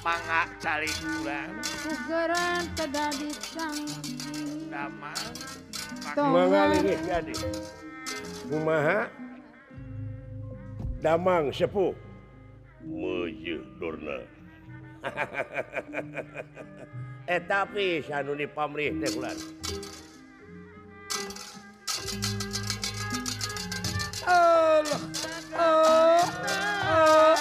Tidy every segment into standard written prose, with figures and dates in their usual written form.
Mangga calik urang. Pugeran teu ditangki. Damang. Mangga linggih jadi. Kumaha? Damang sepuh. Meujeun Dorna. Tapi anu dipamrih teh ulan. Allah. Oh. Oh.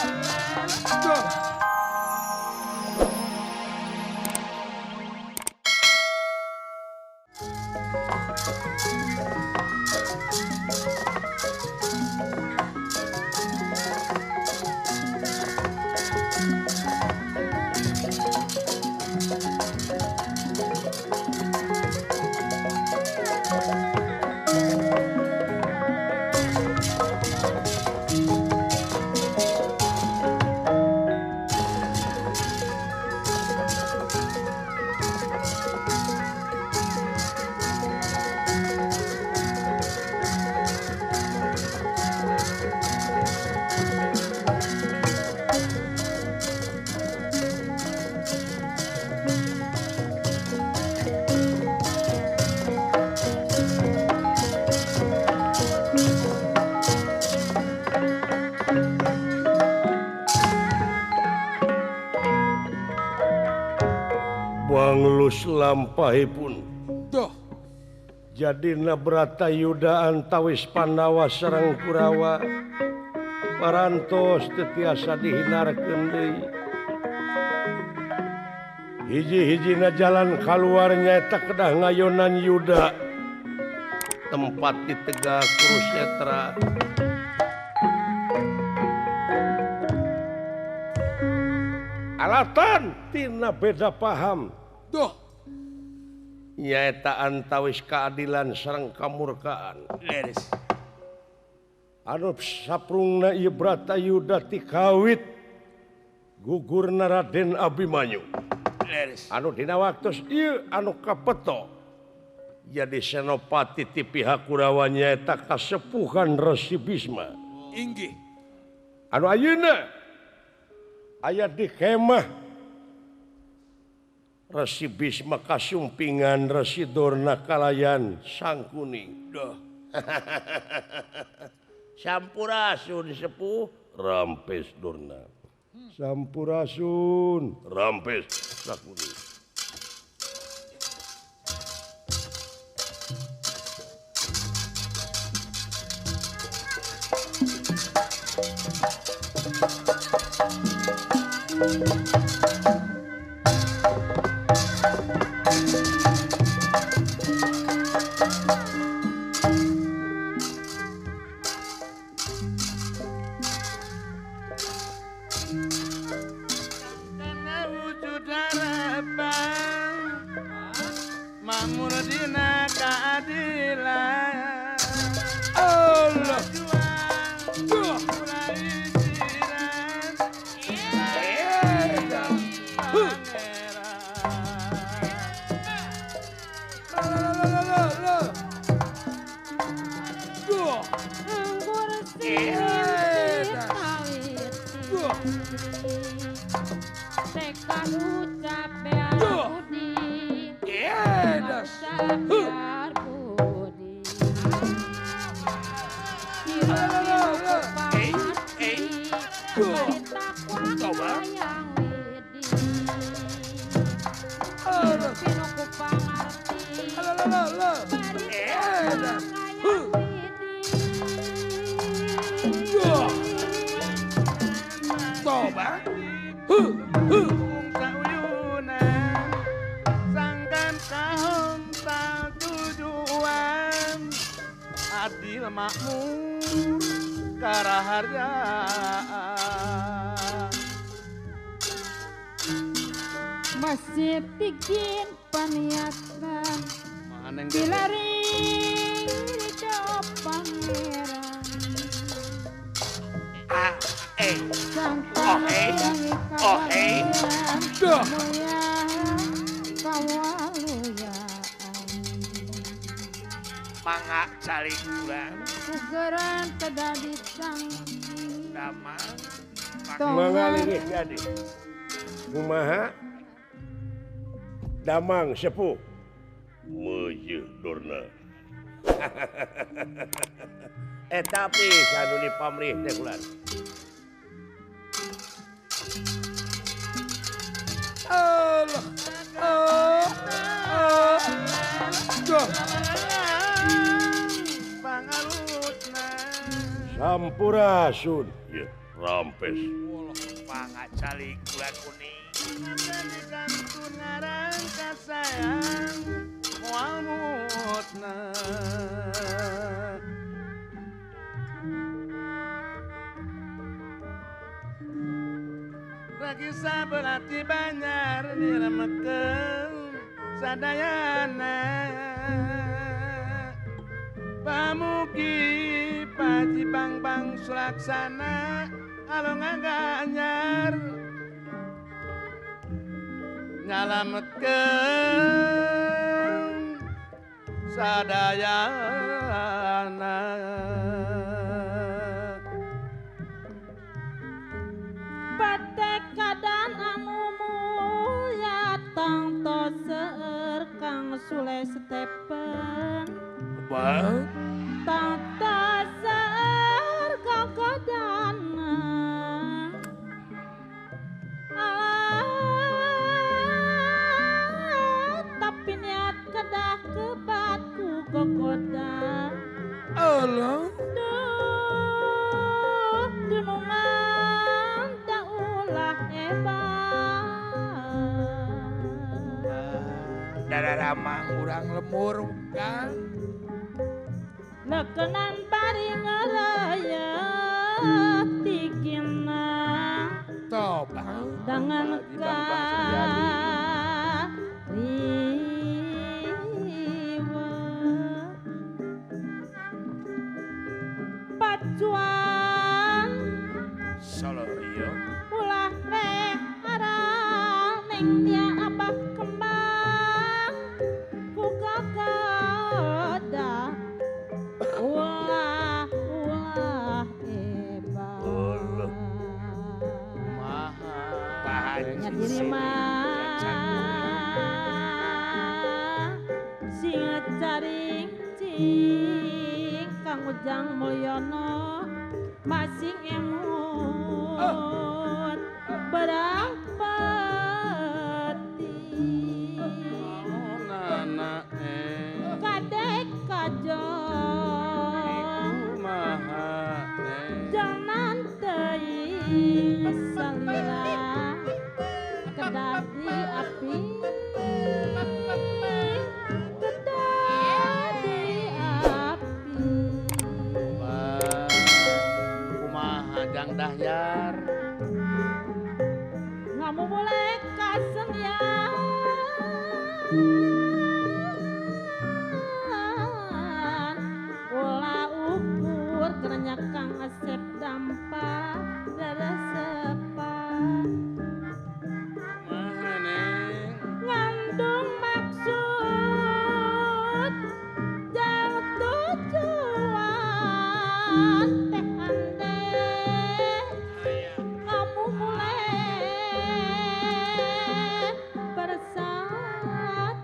Lampahipun Duh. Jadina Bratayuda antawis Pandawa sareng Kurawa parantos teu tiasa dihinarkeun deui. Hiji-hijina jalan kaluar nyaeta kedah ngayonan Yuda tempat di Tegal Kurusetra. Alatan tina beda paham. Duh. Nyaeta antawis keadilan sareng kamurkaan. Leres. Anu saprungna ieu Bratayuda ti kawit gugurna Raden Abimanyu. Leres. Anu dina waktos ieu anu kapeto jadi senopati ti pihak Kurawa nyaeta kasepuhan Resi Bisma. Inggih. Anu ayeuna aya di kemah Resi Bisma kasumpingan Resi Dorna kalayan Sangkuni. Duh. Sampurasun sepuh rampes Dorna. Sampurasun rampes Sangkuni. Adil makmur karaharya masih bikin paniatan dilari do pangeran a e o he o he do mangga calik urang pugeran teu ditangki damang mangga linggih jadi. Kumaha? Damang sepuh. Meujeun Durna. Tapi anu dipamrih teh ulan. Allah. Sampurasun. Ya, rampes. Pangacali gula kuning. Kantun ngarang kasayang moal mutna. Ragisa berarti banyak diremekeun sadayana. Pamugi paji bang-bang sulaksana alung nganyar nyalametkeun sadayana. Patekadan anu mulya tangto seueur Kang Sule Stepen. Tangto seueur kakodana. Alah tapi niat kedah kebat ku gogoda. Alah. Duh dunungan tak ulah hebat. Dararamang urang lemur kan. Lekenan bari ngerayat tikina. Tobang. Dangan kariwa pacuan Solorio ulah reh arang neng dia abah kembang ku kagoda ulah ulah hebat. Maha diri mah sing caring cing Kang Ujang Mulyono masing emut berang peti kadek kajong jangan teuing salira kedah di api kedah di api. Kumaha Jang Dahyar ngamu boleh kasenian ulah ukur kerenya Kang Asep dampa reresepan ngandung maksud jang tujuan teh ande kamu mulai persatuan.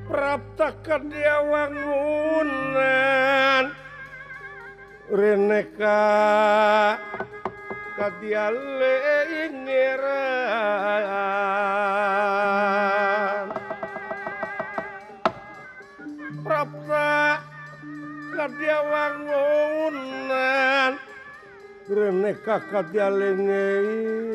Prapta kadiawangunan reneka kadialengeran. Prapta kadiawangunan reneka kadialengeran.